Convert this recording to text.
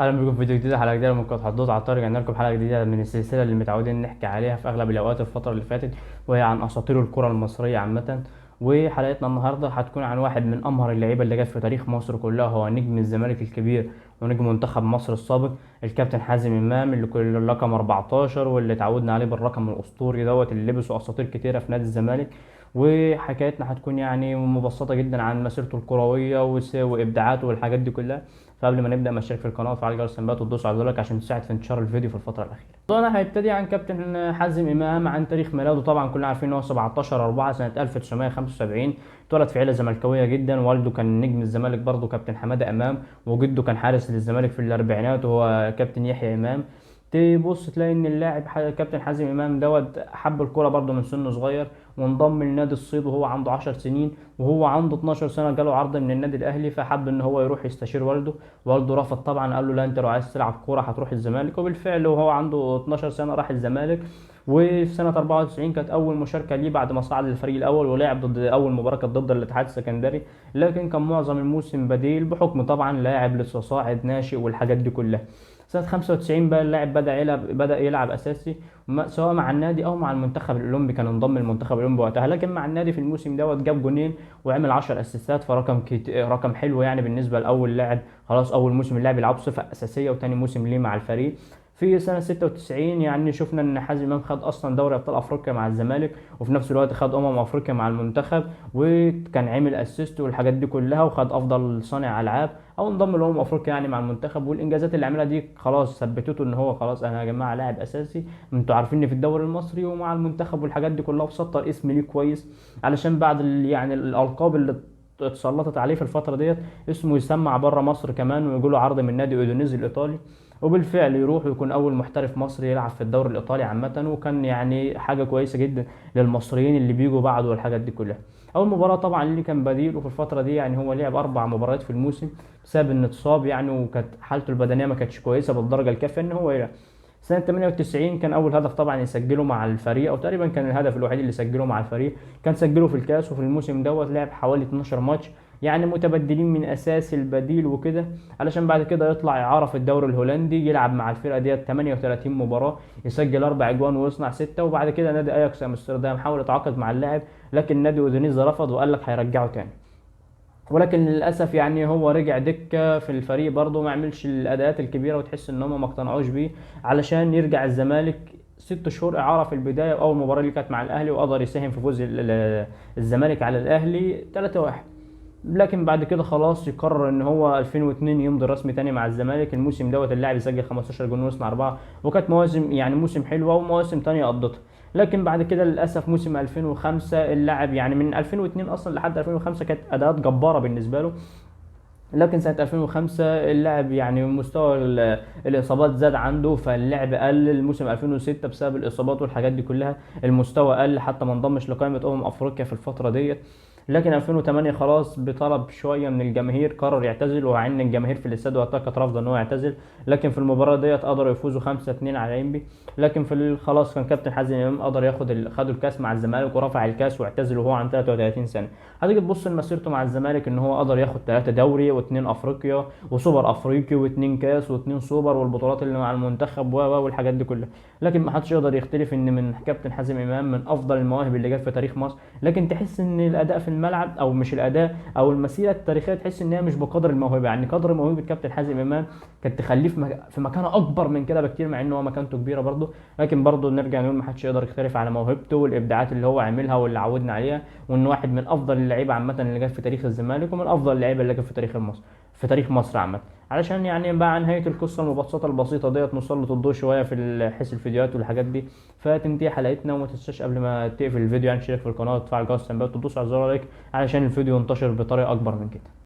اهلا بكم في فيديو جديد، حلقة جديدة من قناة حدوتة على الطريق. رجعنا لكم حلقة جديدة من السلسلة اللي متعودين نحكي عليها في اغلب الاوقات الفترة اللي فاتت، وهي عن اساطير الكره المصرية عامة. وحلقتنا النهارده هتكون عن واحد من امهر اللعيبة اللي جت في تاريخ مصر كلها، هو نجم الزمالك الكبير ونجم منتخب مصر السابق الكابتن حازم امام، اللي كل رقم 14 واللي اتعودنا عليه بالرقم الاسطوري دوت اللي لبسه اساطير كتيرة في نادي الزمالك. وحكايتنا هتكون يعني مبسطة جدا عن مسيرته الكروية وابداعاته والحاجات دي كلها. فقبل ما نبدا، ما تشترك في القناة وتفعل جرس التنبيهات وتدوس على ال like عشان تساعد في انتشار الفيديو في الفترة الاخيرة. موضوعنا هيبتدي عن كابتن حازم امام، عن تاريخ ميلاده. طبعا كلنا عارفين ان هو 17/4 سنة 1975، اتولد في عيله زملكاويه جدا. والده كان نجم الزمالك برضه كابتن حمادة امام، وجده كان حارس للزمالك في الاربعينات وهو كابتن يحيى امام. تبص تلاقي ان اللاعب كابتن حازم امام دوت حب الكورة برضه من سن صغير، وانضم لنادي الصيد وهو عنده 10 سنين، وهو عنده 12 سنة جاله عرض من النادي الاهلي، فحب ان هو يروح يستشير والده. والده رفض طبعا، قال له لا انت لو عايز تلعب كورة هتروح الزمالك. وبالفعل وهو عنده 12 سنة راح الزمالك. وفي سنة 94 كانت اول مشاركة ليه بعد ما صعد للفريق الاول، ولعب ضد اول مباراة كانت ضد الاتحاد السكندري، لكن كان معظم الموسم بديل بحكم طبعا لاعب لسه صاعد ناشئ والحاجات دي كلها. سنة 95 بقى اللاعب بدأ يلعب أساسي، سواء مع النادي أو مع المنتخب الأولمبي، كان انضم للمنتخب الأولمبي وقتها. لكن مع النادي في الموسم دوت جاب جونين وعمل 10 أسيستات، فرقم رقم حلو يعني بالنسبة لأول لاعب. خلاص أول موسم اللاعب يلعب صفة أساسية وتاني موسم ليه مع الفريق. في سنة 96 يعني شفنا إن حازم إمام خد أصلا دوري أبطال أفريقيا مع الزمالك، وفي نفس الوقت خد أفريقيا مع المنتخب، وكان عامل assist والحاجات دي كلها، وخد أفضل صانع ألعاب أو انضم لأمم أفريقيا يعني مع المنتخب. والإنجازات اللي عملها دي خلاص ثبتته إن هو خلاص أنا يا جماعة لاعب أساسي، أنتوا عارفيني في الدوري المصري ومع المنتخب والحاجات دي كلها، وسطر اسم ليه كويس علشان بعد يعني الألقاب اللي اتسلطت عليه في الفترة ديت اسمه يسمع بره مصر كمان، ويجي له عرض من نادي اودينيزي الإيطالي، وبالفعل يروح ويكون أول محترف مصري يلعب في الدوري الإيطالي عامة، وكان يعني حاجة كويسة جدا للمصريين اللي بيجوا بعده والحاجات دي كلها. أول مباراة طبعا اللي كان بديل، وفي الفترة دي يعني هو لعب 4 مباريات في الموسم بسبب إنه اتصاب يعني، وكانت حالته البدنية ما كانتش كويسة بالدرجة الكافية إن هو يلعب. سنة 98 كان أول هدف طبعا يسجله مع الفريق، أو تقريبا كان الهدف الوحيد اللي سجله مع الفريق، كان سجله في الكاس. وفي الموسم دوت لعب حوالي 12 ماتش، يعني متبدلين من أساس البديل وكده، علشان بعد كده يطلع إعارة في الدوري الهولندي، يلعب مع الفرقة ديت 38 مباراة، يسجل 4 أجوان ويصنع 6. وبعد كده نادي أياكس أمستردام حاول يتعاقد مع اللاعب، لكن نادي أودينيزا رفض وقال لك هيرجعه تاني، ولكن للأسف يعني هو رجع دكة في الفريق برضه، ما عملش الأداءات الكبيرة، وتحس إن هم ما اقتنعوش بيه، علشان يرجع الزمالك 6 شهور إعارة في البداية، وأول مباراة اللي كانت مع الأهلي، وقدر يساهم في فوز الزمالك على الأهلي 3-1. لكن بعد كده خلاص يقرر ان هو 2002 يمضي رسمي تاني مع الزمالك. الموسم دوت اللاعب يسجل 15 جون ويصنع 4، وكانت مواسم يعني موسم حلوة ومواسم تانية قضتها. لكن بعد كده للاسف موسم 2005 اللاعب يعني من 2002 اصلا لحد 2005 كانت اداءات جبارة بالنسبة له، لكن سنة 2005 اللاعب يعني مستوى الإصابات زاد عنده، فاللعب قل. الموسم 2006 بسبب الإصابات والحاجات دي كلها المستوى قل، حتى ما انضمش لقائمة أفريقيا في الفترة ديت. لكن 2008 خلاص بطلب شوية من الجماهير قرر يعتزل، ومع إن الجماهير في الاستاد وقتها كانت رافضة إن هو يعتزل، لكن في المباراة ديت قدروا يفوزوا 5-2 على إنبي. لكن في خلاص كان كابتن حازم إمام قدر ياخد خدوا الكاس مع الزمالك ورفع الكاس واعتزل وهو عنده 33 سنة. هتيجي تبص لمسيرته مع الزمالك إن هو قدر ياخد 3 دوري و2 أفريقيا وسوبر أفريقي و2 كاس و2 سوبر والبطولات اللي مع المنتخب والحاجات دي كلها. لكن ما حدش يقدر يختلف إن من كابتن حازم إمام من أفضل المواهب اللي جت في تاريخ مصر. لكن تحس إن الأداء في الملعب أو مش الأداء أو المسيرة التاريخية تحس إن هي مش بقدر الموهبة، يعني قدر موهبة كابتن حازم إمام كانت تخليه في مكانة أكبر من كده بكتير، مع إن هو مكانته كبيرة برضه. لكن برضه نرجع نقول ما حدش يقدر يختلف على موهبته والإبداعات اللي هو عاملها واللي عودنا عليها، وإن واحد من أفضل اللعيبة عامة اللي جت في تاريخ الزمالك، ومن أفضل اللعيبة اللي جت في تاريخ مصر، في تاريخ مصر عامة. علشان يعني بقى نهاية القصة المبسطة البسيطة ديت نسلط الضوء شوية في حيث الفيديوهات والحاجات دي. فتنتهي حلقتنا، وما تنساش قبل ما تقفل الفيديو يعني تشترك في القناة وتفعل جرس التنبيهات وتدوس على زرار لايك علشان الفيديو ينتشر بطريقة أكبر من كده.